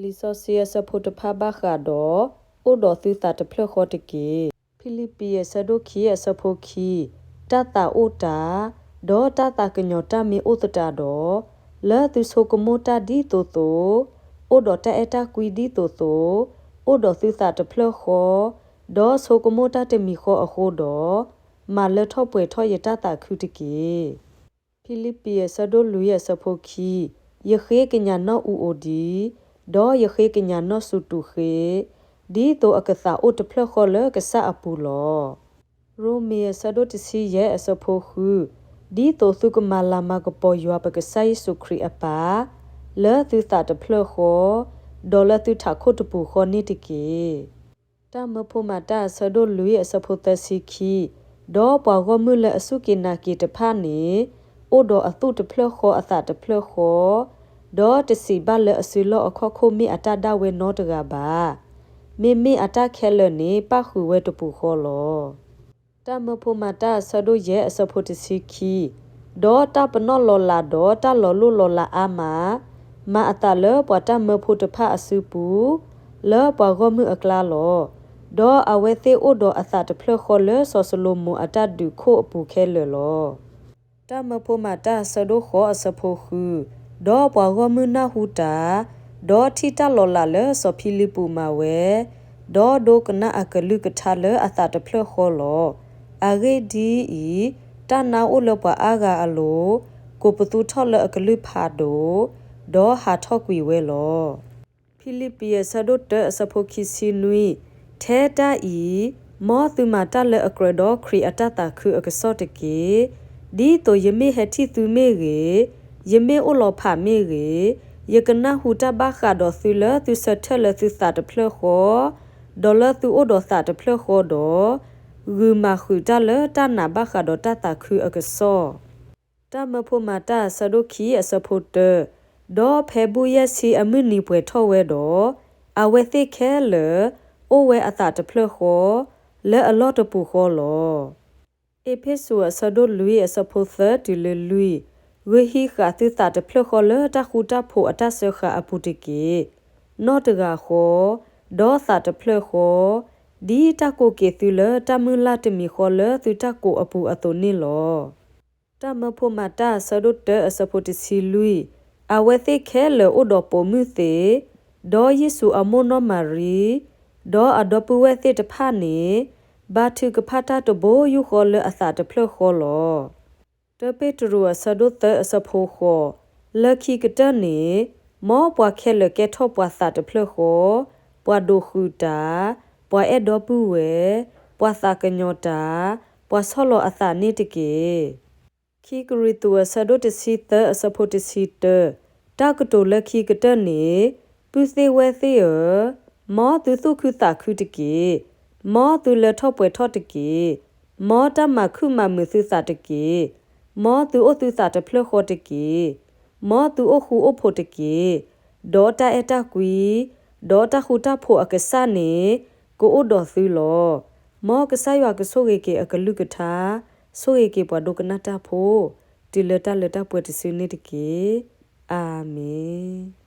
လံာ်စီဆှံအဆၢဖိတဖၣ်ဘၣ်ဃးဒီး အိၣ်ဒီးသုသးတဖျၢၣ်ဃီတက့ၢ်. ဖံလံးပံးအဆၢဒိၣ်ခံအဆၢဖိခံ, တၢ်သးအိၣ်တၢ်, ဒီးတၢ်သးကညီၤတၢ်မ့ၢ်အိၣ်သတးဒီး, လၢသုဆိကမိၣ်တၢ်ဒ်သိးသိး, အိၣ်ဒီးတၢ်အဲၣ်တၢ်ကွံဒ်သိးသိး, အိၣ်ဒီးသုသးတဖျၢၣ်ဃီ, ဒီးဆိကမိၣ်တၢ်တမံၤဃီအဃိဒီး, မၤလၢထီၣ်ပှဲၤထီၣ်ယတၢ်သးခုတက့ၢ်. ဖံလံးပံးအဆၢဒိၣ်လွံၢ်အဆၢဖိခံ, ယဃ့ကညးနီၢ်အူအိၣ်ဒံး, ဒီးယဃ့ကညးနီၢ်စူၤတူာ်ဃ့, ဒ်သိးအကသးအိၣ်တဖျၢၣ်ဃီလၢကစၢ်အပူၤလီၤ. ရိမ့ၤအဆၢဒိၣ်တဆံယဲၢ်အဆၢဖိဃု, ဒ်သိးသုကမၤလၤမၤကပီၤယွၤပကစၢ်ယ့ၣ်ၡူးခရံာ်အပၢ်, လၢသုသးတဖျၢၣ်ဃီ, ဒီးလၢသုထးခိၣ်တပူၤဃီန့ၣ်တက့ၢ်. တၢ်မၢဖိမၤတၢ်အဆၢဒိၣ်လွံၢ်အဆၢဖိသၢဆံခံ, ဒီးပှၤဂီၢ်မုၢ်လၢအစူၢ်က့ၤနာ်က့ၤတဖၣ်န့ၣ်, အိၣ်ဒီးအသူၣ်တဖျၢၣ်ဃီအသးတဖျၢၣ်ဃီ, ဒီးတစံးဘၣ်လၢအစုလီၢ်အခီၣ်ခိၣ်မ့ၢ်အတၢ်ဒၣ်ဝဲနီတဂၤဘၣ်. မ့မ့ၢ်အတၢ်ခဲလၢာ်န့ၣ် ပၣ်ဃုာ်ဝဲတပူၤဃီလီၤ. တၢ်မၢဖိမၤတၢ်အဆၢဒိၣ်ယဲၢ်အဆၢဖိတဆံခံ, ဒီးတၢ်ပနီၣ်လီၤလးဒီးတၢ်လီၤလိၢ်လီၤလးအါမး, မၤအသးလၢပှၤတၢ်မၢဖိတဖၣ်အစုပူၤ, လၢပှၤဂီၢ်မုၢ်အကျါလီၤ. ဒီးအဝဲသ့ၣ်အိၣ်ဒီးအသးတဖျၢၣ်ဃီလၢစီၤၡလိၤမိၤအတၢ်ဒုးခိၣ်အပူၤခဲလၢာ်လီၤ. တၢ်မၢဖိမၤတၢ်အဆၢဒိၣ်ဃိးအဆၢဖိဃု, ဒီးပှၤဂီၢ်မုၢ်နၢ်ဟူတၢ်, ဒီးထံၣ်တၢ်လီၤလးလၢစီၤဖံလံးပူးမၤဝဲ, ဒီးဒိကနၣ်အကလုၢ်ကထါလၢအသးတဖျၢၣ်ဃီလီၤ. အဂ့ၢ်ဒ်အံၤ, တၢ်နါအိၣ်လၢပှၤအါဂၤအလိၤ, ကိးပသူထီၣ်လၢအကလုၢ်ဖးဒိၣ်, ဒီးဟးထီၣ်ကွံာ်ဝဲလီၤ. ဖံလံးပံးအဆၢဒိၣ်တၢအဆၢဖိခံဆံနွံ, ထဲတၢ်အံၤ, မ်သုမၤတၢ်လၢအကြၢးဒီးခရံာ်အတၢ်သးခုအကစီၣ်တက့ၢ်. ဒ်သိးယမ့ၢ်ဟဲထံၣ်သုမ့ၢ်ဂ့ၤ, ယမ့ၢ်အိၣ်လီၤဖးမ့ၢ်ဂ့ၤ, ယကနၢ်ဟူတၢ်ဘၣ်ဃးဒီးသုလၢသုဆၢထၢၣ်လၢသုသးတဖျၢၣ်ဃီ, ဒီးလၢသုအိၣ်ဒီးသးတဖျၢၣ်ဃီဒီး, ဂုာ်မၤဃုာ်တၢ်လၢတၢ်နာ်ဘၣ်ဃးဒီးတၢ်သးခုအကစီၣ်. တၢ်မၢဖိမၤတၢ်အဆၢဒိၣ်ခံအဆၢဖိတၢ, ဒီးဖဲဘူၣ်ယဲၢ်ဆံအမုၢ်နံၤပှဲၤထီၣ်ဝဲဒီး, အဝဲသ့ၣ်ခဲလၢာ်, အိၣ်ဝဲအသးတဖျၢၣ်ဃီ, လၢအလီၢ်တပူၤဃီလီၤ. အ့းဖ့းစူးအဆၢဒိၣ်လွံၢ်အဆၢဖိသၢတုၤလၢလွံၢ်, ဂုာ်ဟံးဃာ်သုသးတဖျၢၣ်ဃီလၢတၢ်ဃူတၢ်ဖိးအတၢ်စၢဃာ်အပူၤတက့ၢ်. နီၢ်တဂၤဃီ, ဒီးသးတဖျၢၣ်ဃီ, ဒ်တၢ်ကိးက့ၤသုလၢတၢ်မုၢ်လၢ်တမံၤဃီလၢသုတၢ်ကိးအပူၤအသိးန့ၣ်လီၤ. တၢ်မၢဖိမၤတၢ်အဆၢဒိၣ်တၢအဆၢဖိတဆံလွံၢ်, အဝဲသ့ၣ်ခဲလၢာ်အိၣ်ဒီးပိာ်မုၣ်သ့ၣ်, ဒီးယ့ၣ်ၡူးအမိၢ်နီၢ်မၤရံ, ဒီးအဒီပုၢ်ဝဲၢ်သ့ၣ်တဖၣ်န့ၣ်, ဘါထုကဖၣ်တၢ်တဘိယူၢ်ဃီလၢအသးတဖျၢၣ်ဃီလီၤ. တၢပ့းတရူးအဆၢဒိၣ်သၢအဆၢဖိဃိး, လၢခံကတၢၢ်န့ၣ်, မ်ပှၤခဲလၢာ်ကဲထီၣ်ပှၤသးတဖျၢၣ်ဃီ, ပှၤဒိးဃုာ်တၢ်, ပှၤအဲၣ်ဒီပုၢ်ဝဲၢ်, ပှၤသးကညီၤတၢ်, ပှၤဆီၣ်လီၤအသးန့ၣ်တက့ၢ်. ခံကရံၣ်သူးအဆၢဒိၣ်တဆံသၢအဆၢဖိတဆံတၢ, တၢ်ကတိၤလၢခံကတၢၢ်န့ၣ်, ပုၢ်သ့ၣ်ဝဲၢ်သ့ၣ်ဧၢ, မ်သုသူၣ်ခုသးခုတက့ၢ်. မ်သုလၢထီၣ်ပှဲၤထီၣ်တက့ၢ်. မ်တၢ်မၤခုၣ်မၤမုာ်သုသးတက့ၢ်. မ်သုအိၣ်သုသးတဖျၢၣ်ဃီတက့ၢ်. မ်သုအိၣ်ဃူအိၣ်ဖိးတက့ၢ်. ဒီးတၢ်အဲၣ်တၢ်ကွံ, ဒီးတၢ်ဃူတၢ်ဖိးအကစၢ်န့ၣ်, ကအိၣ်ဒီးသုလီၤ. မ်ကစၢ်ယွၤကဆိၣ်ဂ့ၤက့ၤအကလုၢ်ကထါ, ဆိၣ်ဂ့ၤက့ၤပှၤဒိကနၣ်တၢ်ဖိ, တုၤလၢတၢ်လၢတၢ်ပှဲၤတစုန့ၣ်တက့ၢ်. အၤမ့ၣ်.